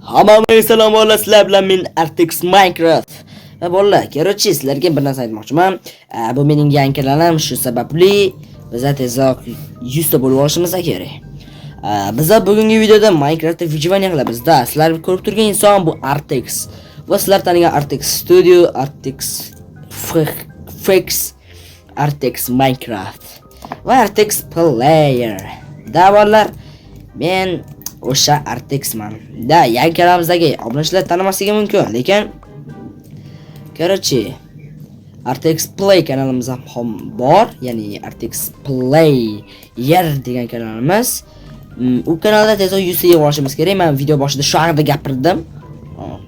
Hammaga salom bolalar, sizlar bilan men Artex Minecraft. Va bolalar, короче, sizlarga bir narsa aytmoqchiman. Bu mening yangi kanalim, shu sababli biza tezroq 100 ta bo'lib olishimiz kerak. Biza bugungi videoda Minecraftda выживание qilamiz. Da, sizlar ko'rib turgan inson bu Artex. Va sizlar tanigan Artex Studio, Artex Fx, Artex Minecraft va Artex Player. Da bolalar, men o'sha Artexman. Da, yangi kanalimizdagi obunachilar tanimasligi mumkin, lekin короче, Artex Play kanalimiz ham bor, ya'ni Artex Player degan kanalimiz. U kanalda tezroq 100 ta yig'ib olishimiz kerak. Men video boshida shu haqida gapirdim. Hop.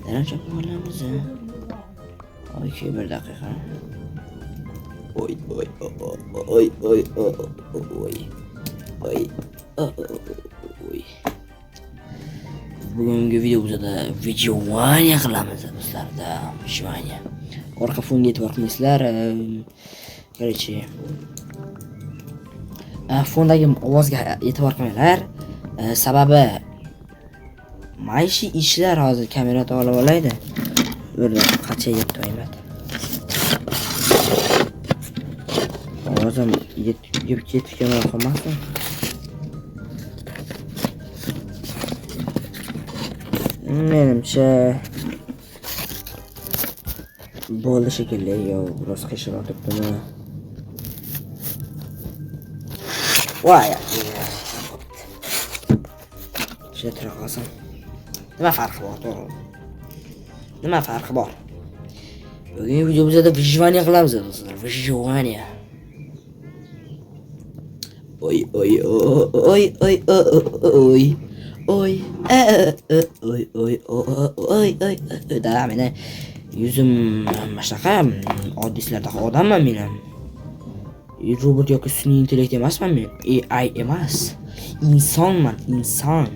Daraja olamiz. Okey, bir daqiqa. Oy, oy, oy, oy, oy, oy. Oy. Oy. Bugungi videomizda выживание qilamiz do'stlarda, выживание. Orqa fonga e'tibor qilmaysizlar. Короче, fondagi ovozga e'tibor qilmanglar. Sababi maishiy ishlar hozir kamera olib olaydi. Bir daqiqa yetmayman. Ovozim yetib ketib kelmay qolmasin. Menimcha bo'ldi shekilli, yo biroz qiyshiqroq turibdimi? Voy, shunday tura qolsin. Nima farqi bor, to'g'ri? Nima farqi bor? Bugungi videomizda выживание qilamiz do'stlar, выживание. Oy oy oy oy oy oy oy oy oy oy oy. Da, meni yuzim mana shunaqa, oddiy sizlardaqa odamman men ham. Robot yoki sun'iy intellekt emasman men. AI emas. Insonman, inson.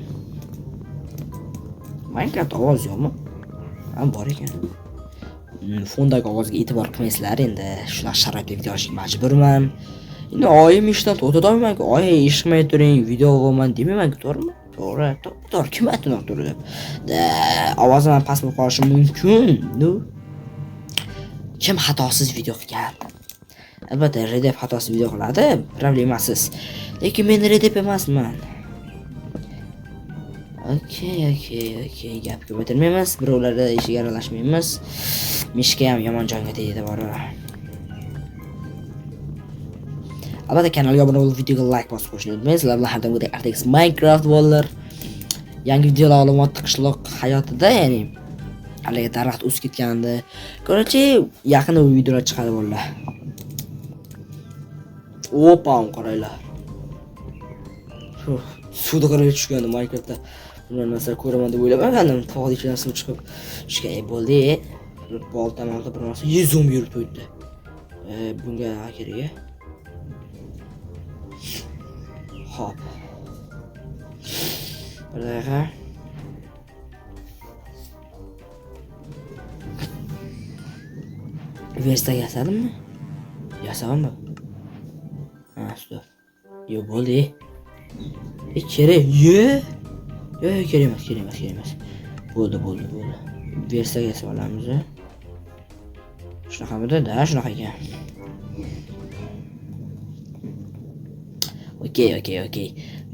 Minecraft ovoz yo'qmi? Ha, bor ekan. Fondagi ovozga e'tibor qilmaysizlar, endi shunaqa sharoitda video olishga majburman. Endi oyim ishdan to'xtatolmayman-ku. Oyi, eshitmay turing, video olaman demayman-ku, to'g'rimi? To'g'ri, to'g'ri, kim aytdi noto'g'ri deb? Da, ovozim ham past bo'lib qolishi mumkin. Ну. Kim xatosiz video qilgan? Albatta, Redep xatosiz video qiladi, problemasiz. Lekin men Redep emasman. Okey, okey, okey, gap ko'paytirmaymiz, birovlarda ishiga aralashmaymiz. Mishka ham yomon jonga tegdi bor. Albatta kanalga obuna bo'lib, videoga like bosib qo'yishni unutmang. Sizlar bilan har doimgidek Artex Minecraft bolalar. Yangi videolar olyapti qishloq hayotida, ya'ni haligi daraxt o'sib ketgandi. Короче, yaqinda u videolar chiqadi bolalar. Opa, qaranglar. Suvda qarang tushgandi Minecraftda. Bunday narsa ko'raman deb o'ylamagandim. Tog'ni ichidan suv chiqib tushgan. Bo'ldi. Bir bolta malta bir narsa 100 zombi yurib o'tdi. Bunga nima kerak? Hop. Bir daqiqa. Versta yasadimmi? Yasamanmi? Ha, stop. Yo'q, bo'ldi. Kerak. Ye. Yo'q, yo'q, kerak emas, kerak emas, kerak emas. Bo'ldi, bo'ldi, bo'ldi. Versta yasab olamiz. Shunaqamidi? Da, shunaqa ekan. Okey, okey, okey.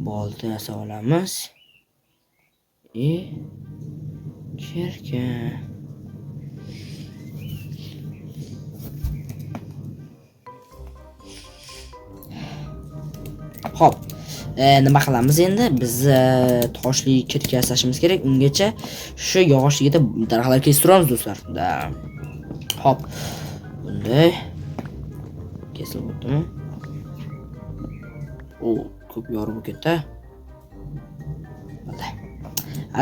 Bolta yasab olamiz. Kirka. Xo'p. Nima qilamiz endi? Biz toshli kirka yasashimiz kerak. Ungacha shu yog'ochligida daraxtlar kesib turamiz do'stlar. Da. Xo'p. Bunday kesilib o'tdimi? U ko'p yorib ketdi. Bo'ldi.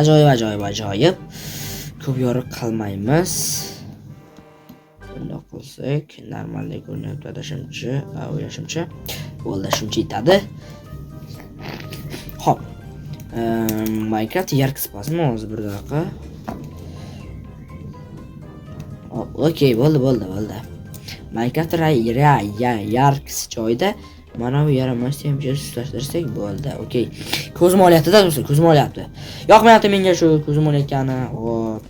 Ajoyib, ajoyib, ajoyib. Ko'p yoriq qilmaymiz. Bundoq qilsak, normalda ko'rinyapti adashimcha, o'ylashimcha. Bo'ldi, shuncha yetadi. Xo'p. Minecraft yarkisi pasmi hozir bir daqiqa. Okey, bo'ldi, bo'ldi, bo'ldi. Minecraft yarkisi joyida mana bu yaramasni ham tushirsak bo'ldi. Okey. Ko'zim olyapti-da do'stlar, ko'zim olyapti. Yoqmayapti menga shu ko'zim olayotgani. Hop.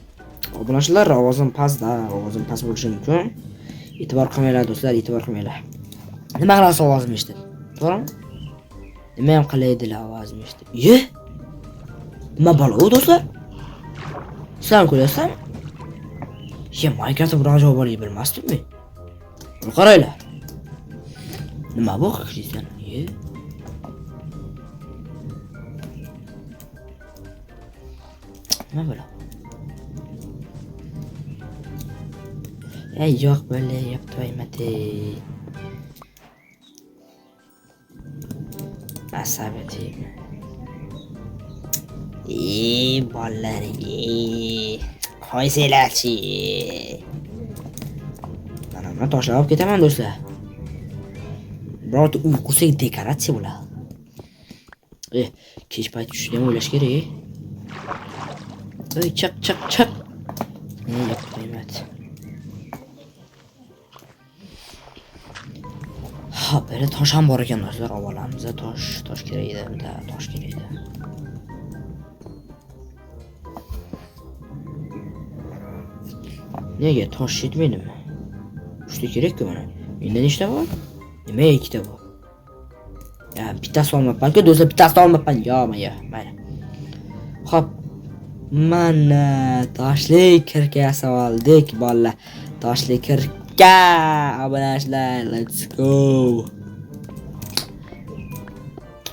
Obunachilar, ovozim pastda, ovozim past bo'lishi mumkin. E'tibor qilmanglar do'stlar, e'tibor qilmanglar. Nima qilasiz ovozimni eshitib? To'g'rimi? Nima ham qilaydilar ovozimni eshitib? Ye? Nima balo u do'stlar? Sizlar ham ko'ryapsizlarmi? Ye, Minecraftda bunaqa javob borligini bilmasdim men. Buni qaranglar. Nima bu Kristian? Ye. Nima balo? Ey yo'q bo'le, yaptoymadi. Asabi tegma. Ey bolalar, ey. Qo'ysanglarchi. Mana buni tashlab olib ketaman do'stlar. Birorta uy qursak dekoratsiya bo'ladi. Kech payt tushishni ham o'ylash kerak. Ey, chiq, chiq, chiq. Ey, yaptoymadi. Hop, böyle tosh ham bor ekan do'stlar, olamiz. Tosh, tosh kerak edi, da, tosh kerak edi. Nega tosh yetmaydimi? Uchta kerak-ku mana. Menda nechta bor? Nima ikkita bor? Ya, bittasi olmabman-ku do'stlar, bittasi olmabman. Yo, ya, mayli. Hop. Mana toshli kirka yasab oldik, bolalar. Toshli kirka, obunachilar, let's go.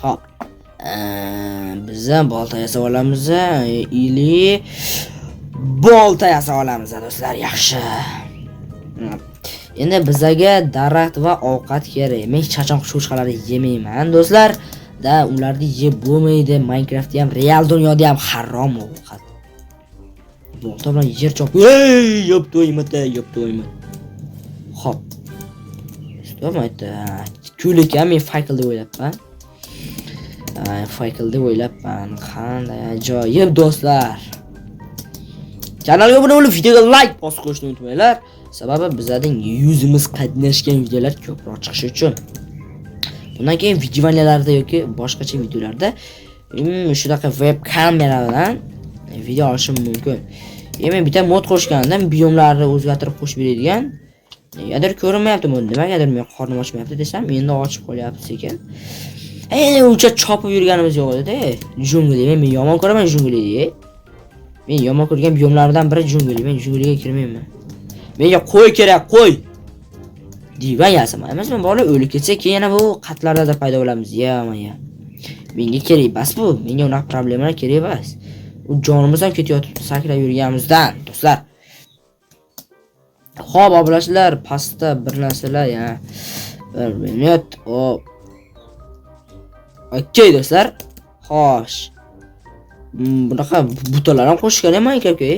Hop. Biz ham bolta yasab olamiz, ili bolta yasab olamiz do'stlar, yaxshi. Endi bizaga daraxt va ovqat kerak. Men hech qachon cho'chqalarni yemayman do'stlar. Da ularni yeb bo'lmaydi. Minecraftda ham, real dunyoda ham harom ovqat. Bolta bilan yer chop. Ey, yeb to'ymadi, yeb to'ymadi. Hop. Stop, aytdi. Ko'l ekan, men fakel deb o'ylabman. Fakel deb o'ylabman. Qanday ajoyib do'stlar. Kanalga obuna bo'lib, videoga like bosib qo'yishni unutmanglar. Sababi bizlarning yuzimiz qatnashgan videolar ko'proq chiqishi uchun. Bundan keyin videolarda yoki boshqacha videolarda shunaqa web kamera bilan video olishim mumkin. Men bitta mod qo'shgandim, biyomlarni o'zgartirib qo'shib beradigan. Negadir ko'rinmayapti mod, nimagadir men qornim ochmayapti desam, endi ochib qolyapti sekin. Uncha chopib yurganimiz yo'q edi-da. Jungli, men yomon ko'raman junglini. Men yomon ko'rgan biyomlardan biri jungli. Men jungliga kirmayman. Menga qo'y kerak, qo'y. Divan yasamaymiz, men bola o'lib ketsa keyin yana bu qatlarda paydo bo'lamiz. Ya, ya. Menga kerak emas bu. Menga unaqa problemalar kerak emas. U jonimiz ham ketayotibdi sakrab yurganimizdan, do'stlar. Xo'p, obunachilar, pastda bir narsalar, ya. Bir minut. Hop. Okey do'stlar. Xo'sh. Bunaqa butalar ham qo'shgan Minecraftga.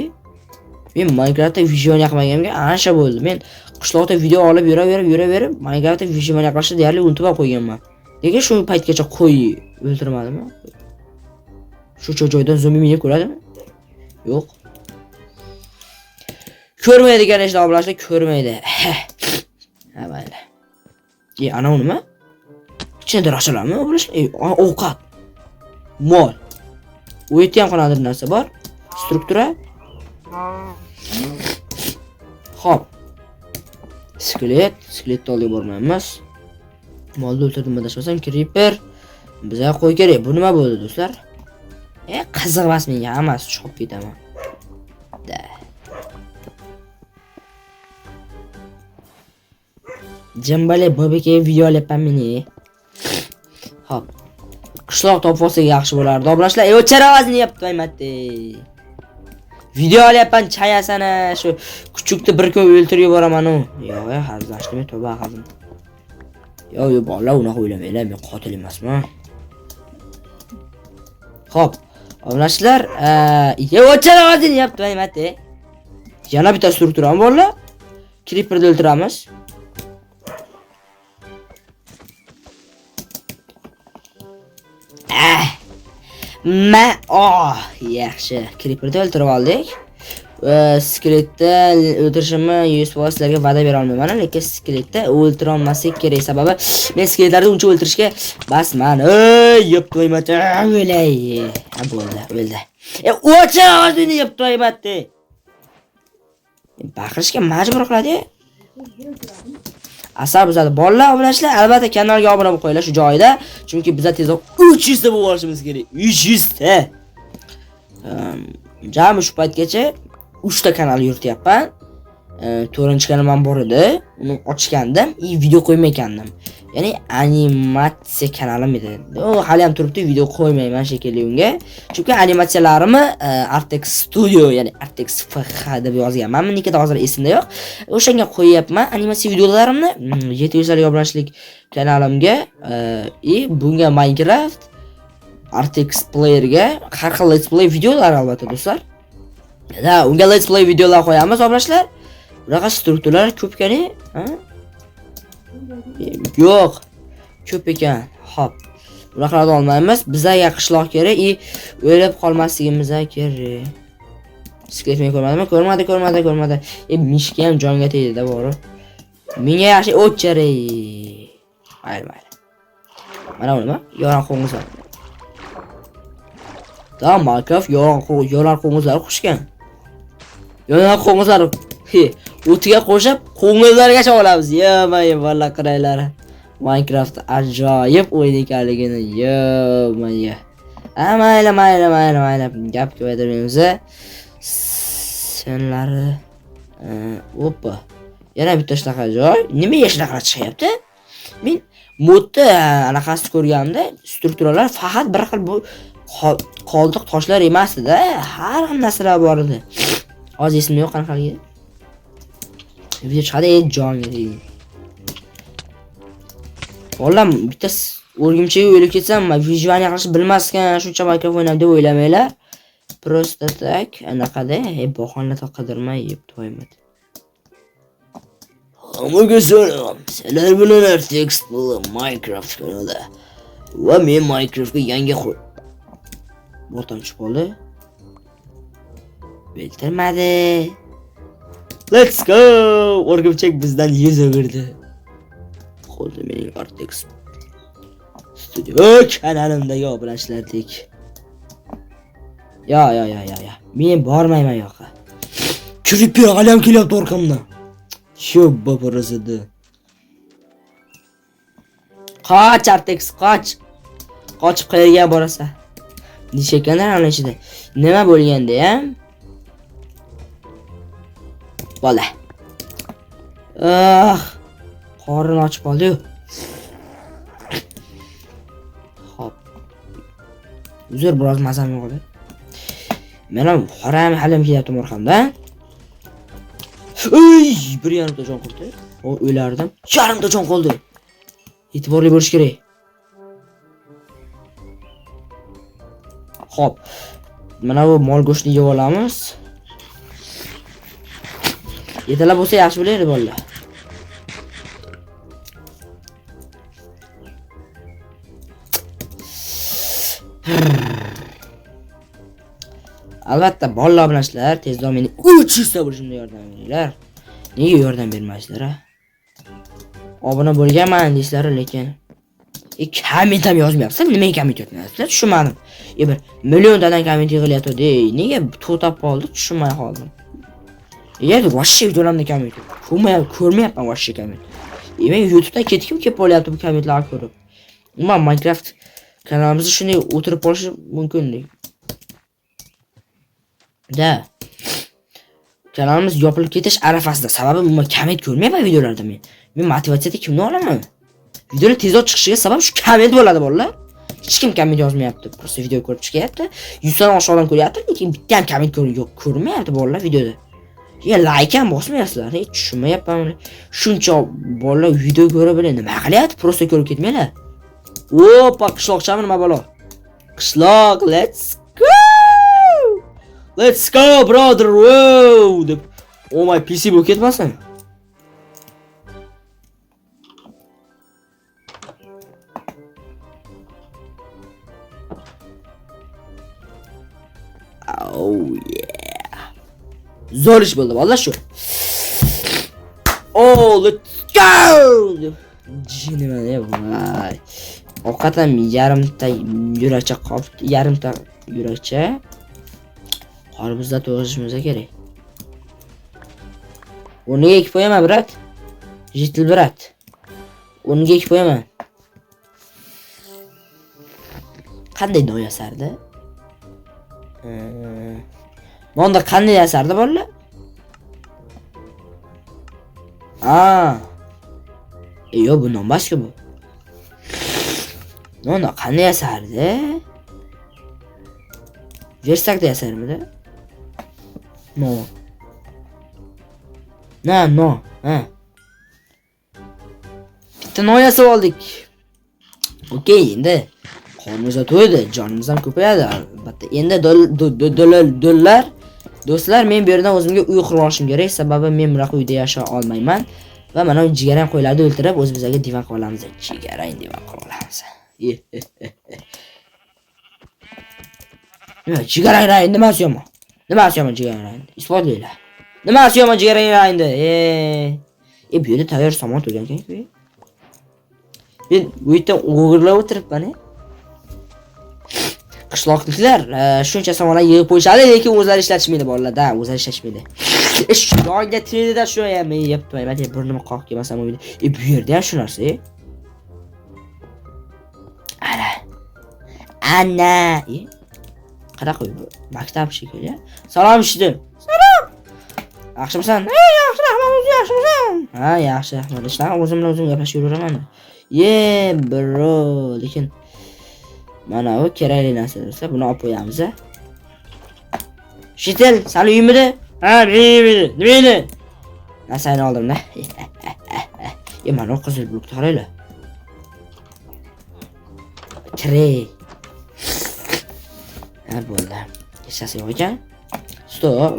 Men Minecraftda video qilmaganimga ancha bo'ldi. Men qishloqda video olib yuraverib, Minecraftda video qilishni deyarli unutib ham qo'yganman. Nega shu paytgacha qo'y o'ldirmadimi? Shu joydan zombi meni ko'radimi? Yo'q. Ko'rmaydi ekan ishni obunachilar, ko'rmaydi. Ha, mayli. Ana u nima? Ichida daraxtchalarmi obunachilar? Ovqat. Mol. U yerda ham qanaqadir narsa bor. Struktura. Xo'p. Skelet, skeletni oldiga bormaymiz. Molni o'ltirdim adashmasam, creeper. Bizga qo'y kerak. Bu nima bo'ldi do'stlar? Qiziq emas menga, hammasi chiqib ketaman. Da. Jambali bobeke video olyapman meni. Xo'p. Qishloq topib olsak yaxshi bo'lardi. Obunachilar, o'chir ovozini yapmayapti. Video olyapman, chayasana shu kuchukni bir kun o'ltirib yuboraman u. Yo'q, hazillashdim, tavba qildim. Yo'q, yo'q, bolalar unaqa o'ylamanglar, men qotil emasman. Xo'p, obunachilar, o'chir ovozini yapmayapti. Yana bitta strukturam borlar. Creeperni o'ltiramiz. Ma, oh, yaxshi. Creeperni o'ltirib oldik. Skeletni o'ldirishimni 100% sizlarga va'da bera olmayman, lekin skeletni o'ltira olmaslik kerak. Sababi men skeletlarni uncha o'ldirishga basman. Ey, yeb to'ymadi, o'lay. Ha, bo'ldi, o'ldi. O'chir o'zini, yeb to'ymadi. Baqirishga majbur qiladi. Asab buzadi. Bolalar, obunachilar, albatta kanalga obuna bo'lib qo'yinglar shu joyida, chunki biza tezroq 300 ta bo'lib olishimiz kerak. 300 ta. Jami shu paytgacha 3 ta kanal yurityapman. 4-kanalim ham bor edi. Uni ochgandim, video qo'ymaygandim. Ya'ni animatsiya kanalim edi. U hali ham turibdi, video qo'ymayman shekilli unga. Chunki animatsiyalarimni Artex Studio, ya'ni Artex FH deb yozganman. Menikida hozir esimda yo'q. O'shanga qo'yyapman animatsiya videolarimni 700 talik obunachilik kanalimga, bunga Minecraft Artex Playerga har xil let's play videolar albatta do'stlar. Da, unga let's play videolar qo'yamiz obunachilar. Bunaqa strukturalar ko'p ekan, ha? Yo'q. Ko'p ekan. Xo'p. Bunaqalarni olmaymiz. Bizga qishloq kerak, o'lib qolmasligimiz kerak. Skelet meni ko'rmadimi? Ko'rmadi, ko'rmadi, ko'rmadi. Mishka ham jonga tegdi-da, bo'g'ri. Menga yaxshi o'chari. Mayli, mayli. Mana bu nima? Yoron qo'ng'izlar. Da, Minecraft yoron qo'ng'izlar qo'shgan. Yoron qo'ng'izlar o'tiga qo'shib qo'ng'izlargacha olamiz. Yemay, valla qaranglar. Minecraft ajoyib o'yin ekanligini, yemay. Ha, mayli, mayli, mayli, mayli. Gap ko'paytirmaymiz. Senlari oppa. Yana bitta shunaqa joy. Nimaga shunaqa chiqyapti? Men modda anaqasini ko'rganimda strukturalar faqat bir xil bu qoldiq toshlar emas-da, har xil narsalar bor edi. Hozir esimda yo'q qanaqaligi. Video chiqadi, jonga tegdi. Bolam, bitta o'rgimchaga o'lib ketsam, выживание qilishni bilmaskan, shuncha Minecraft o'ynam deb o'ylamanglar. Просто так, anaqada, bahona qidirmay yeb to'ymadi. Hammaga salom. Sizlar bilan Artex Minecraft kanalida. Va men Minecraftga yangi botam tushib qoldi. O'ltirmadi. Let's go! O'rgimchak bizdan yuz o'girdi. Xuddi mening Artex Studio kanalimdagi obunachilardek. Yo, yo, yo, yo, yo. Men bormayman yoqqa. Creeper hali ham kelyapti orqamdan. Shu baparasida. Qoch Artex, qoch. Qochib qayerga borasan? Necha ekanlar ana ichida. Nima bo'lganda ham? Bola. Ah, qorin ochib qoldi-yu. Xo'p. Uzr, biroz mazam yo'q edi. Men ham xoram halim kelyapti orqamdan. Ey, bir yarimta jon qoldi. O, o'lardim. Yarimta jon qoldi. E'tiborli bo'lish kerak. Xo'p. Mana bu mol go'shtini yeb olamiz. Yetalab bo'lsa yaxshi bo'lardi bolalar. Albatta bolalar bilan sizlar tezroq meni 300 ta bo'lishimda yordam beringlar. Nega yordam bermaysizlar, a? Obuna bo'lganman deysizlar, lekin komment ham yozmayapsizlar. Nimaga komment yozmayapsizlar? Tushunmadim. Bir milliontadan komment yig'ilyapti. Nega to'xtab qoldi? Tushunmay qoldim. Вообще videolarni komment yo'q. Ko'rmayapman вообще komment. Men YouTube'dan ketgim kelib qolyapti bu kommentlarni ko'rib. Umuman Minecraft kanalimizda shunday o'tirib qolishi mumkin. Da. Kanalimiz yopilib ketish arafasida. Sababi umuman komment ko'rmayapman videolarda men. Men motivatsiyada kimni olaman? Videolar tezroq chiqishiga sabab shu komment bo'ladi bolalar. Hech kim komment yozmayapti. Просто video ko'rib chiqyapti. 100 dan oshiq odam ko'ryapti, lekin bitta ham komment yo'q, ko'rmayapti bolalar videoda. Ya like ham bosmayapsizlar, hech tushunmayapman. Shuncha bolalar video ko'ra bilay nima qilyapti? Просто ko'rib ketmanglar. Opa, qishloqchami nima balo? Qishloq, let's go! Let's go brother. Wow deb. Oh my PC bo'lib ketmasin. Oh yeah. Zo'r ish bo'ldi bolalar shu. Oh, let's go! Jinimani voy. Ovqat ham yarimta yurakcha qolibdi, yarimta yurakcha. Qornimizda to'yg'izishimiz kerak. O'rniga ekib qo'yaman, brat. Jitil brat. O'rniga ekib qo'yaman. Qanday non yasardi? Nonda qanday yasardi bolalar? Aa. Yo'q, bu non emas-ku bu. Nonni qanday yasardi? Versakda yasarmidi? No. Na, no. Ha. Bitta non yasab oldik. Okey, endi qornimiz to'ydi, jonimiz ham ko'payadi albatta. Endi dollar do'stlar, men bu yerdan o'zimga uy qurib olishim kerak, sababi men bunaqa uyda yasha olmayman. Va mana bu jigarang qo'ylarni o'ltirib o'zimizga divan qilib olamiz. Jigarang divan qilib olamiz. Nima jigarang rang nimasi yomon? Nimasi yomon jigarang rang? Isbotlanglar. Nimasi yomon jigarang rangni? Bu yerda tayyor somon turgan ekan-ku. Men bu yerda o'g'irlab o'tiribman. Qishloqliklar shuncha somonlar yig'ib qo'yishadi, lekin o'zlari ishlatishmaydi bolalar-da, o'zlari ishlatishmaydi. Shu joyga tegdi-da shu ham men yeb turmayman, burnimni qoqib kelmasam bo'lmaydi. Bu yerda ham shu narsa. Ana. Ana. Qanaqa uy bu? Maktab shekilli. Salom ishdi. Salom. Yaxshimisan? Yaxshi, rahmat, o'zi yaxshimisan? Ha, yaxshi, rahmat. Shunaqa o'zim bilan o'zim gaplashib yuraverman. Ye, bro, lekin mana bu kerakli narsa bo'lsa, buni olib qo'yamiz. Shitel, sani uyingmidi? Ha, meni uyim. Nima edi? Narsani oldim-da. Mana bu qizil blokni qaranglar. Trey. Ha, bo'ldi. Hech narsa yo'q ekan. Stop.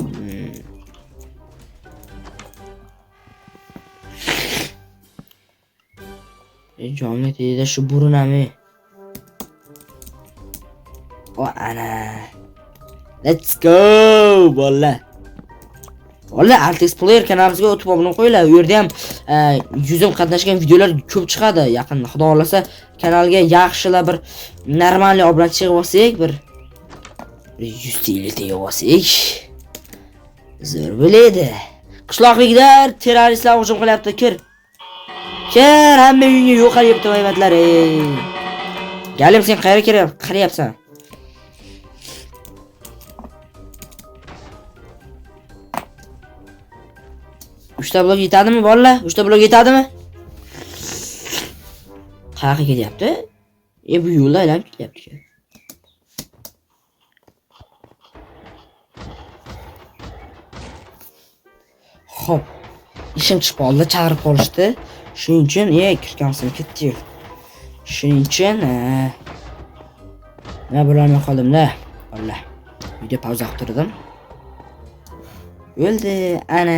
Jonga tegdi shu burun ham. O, ana. Let's go, bolalar. Bolalar, Artex Player kanalimizga o'tib obuna qo'yinglar. U yerda ham yuzim qatnashgan videolar ko'p chiqadi. Yaqinda Xudo xolasa kanalga yaxshilab bir normalniy obunachi yig'ib olsak, bir 100 ta yig'ib olsak, zo'r bo'ladi. Qishloqliklar terroristlar hujum qilyapti, kir. Kir, hamma uyingga yo'qolyapti hayvatlar, ey. Galim, sen qayerga kiryapsan? Qarayapsan. Uchta blok yetadimi bolalar? Uchta blok yetadimi? Qayerga ketyapti? Bu yo'lda aylanib ketyapti. Xo'p. Ishim chiqib qoldi, chaqirib qolishdi. Shuning uchun, kirkansim ketdi. Shuning uchun, nima bo'lolmay qoldim-da. Bolalar. Video pauza qilib turdim. O'ldi, ana.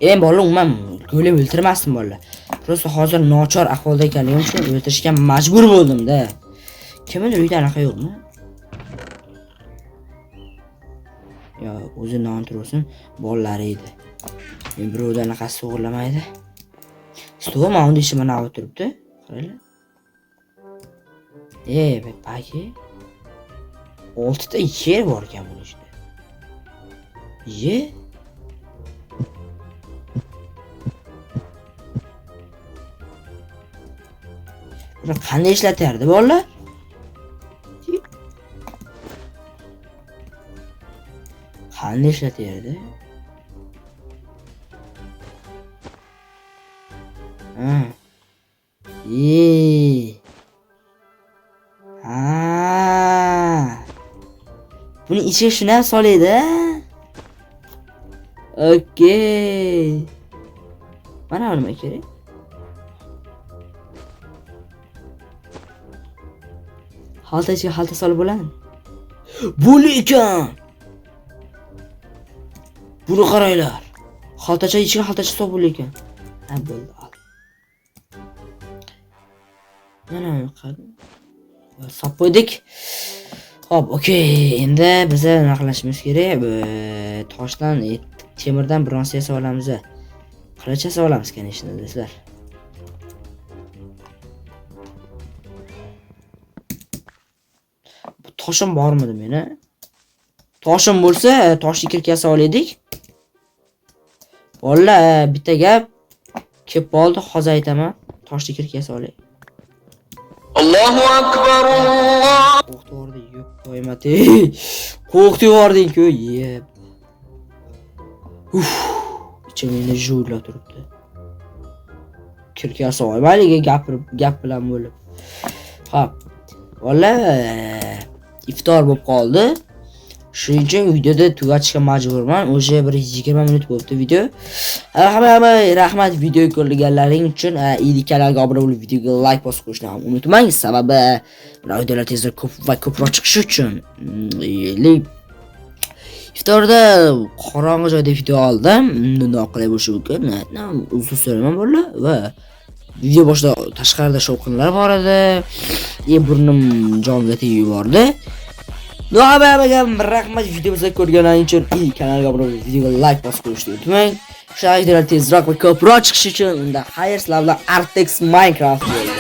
Endi bolalar umuman golem o'ltirmasdim bolalar. Просто hozir nochor ahvolda ekanligim uchun o'ltirishga majbur bo'ldim-da. Kimdir uyda anaqa yo'qmi? Yo, o'zi non tursin, bolalari edi. Men birovdan anaqasi o'g'irlamaydi. Stol mana unda ishi mana turibdi. Qaranglar. Paki. 6 ta yer bor ekan buni ichida. Ye. Buni qanday ishlatardi bolalar? Qanday ishlatardi? Ha. Ha. Buni ichiga shuni ham soladi. Okey. Mana nima kerak? Xalta ichiga xalta solib bo'ladimi? Bo'li ekan. Buni qaranglar. Xaltacha ichiga xaltacha solib bo'lar ekan. Ha, bo'ldi, al. Mana qani. Solib qo'ydik. Xo'p, okey, endi biza nima qilishimiz kerak? Toshdan, temirdan bironsa yasab olamiz. Qilich yasab olamiz, конечно, do'stlar. Bu toshim bormidi meni? Toshim bo'lsa, toshli kirka yasab olaydik. Bolalar, bitta gap kelib qoldi, hozir aytaman. Toshli kirka yasab olay. Allohu akbar, Alloh. Qo'rqitib yubording, yo'q, qo'ymati. Qo'rqitib yubording-ku, yeb. Uf, ichim endi juvillab turibdi. Kirka yasab olmaylik, gapirib, gap bilan bo'lib. Xo'p. Bolalar, iftor bo'lib qoldi. Shuning uchun videoda tugatishga majburman. O'sha bir 20 minut bo'libdi video. Hamma rahmat video ko'rganlaring uchun. Ili kanalga obuna bo'lib, videoga like bosib qo'yishni ham unutmang. Sababi bunaqa videolar tezroq ko'p va ko'proq chiqishi uchun. Iftorda qorong'i joyda video oldim. Noqulay bo'lishi mumkin. Uzr so'rayman bolalar va video boshida tashqarida shovqinlar bor edi. Burnim jonga tegib yubordi. Hammaga rahmat videomizni ko'rganlaring uchun. Kanalga obuna bo'lib, videoga like bosib qo'yishni unutmang. Shunaqa videolar tezroq va ko'proq chiqishi uchun unda xayr, sizlar bilan Artex Minecraft bo'ldi.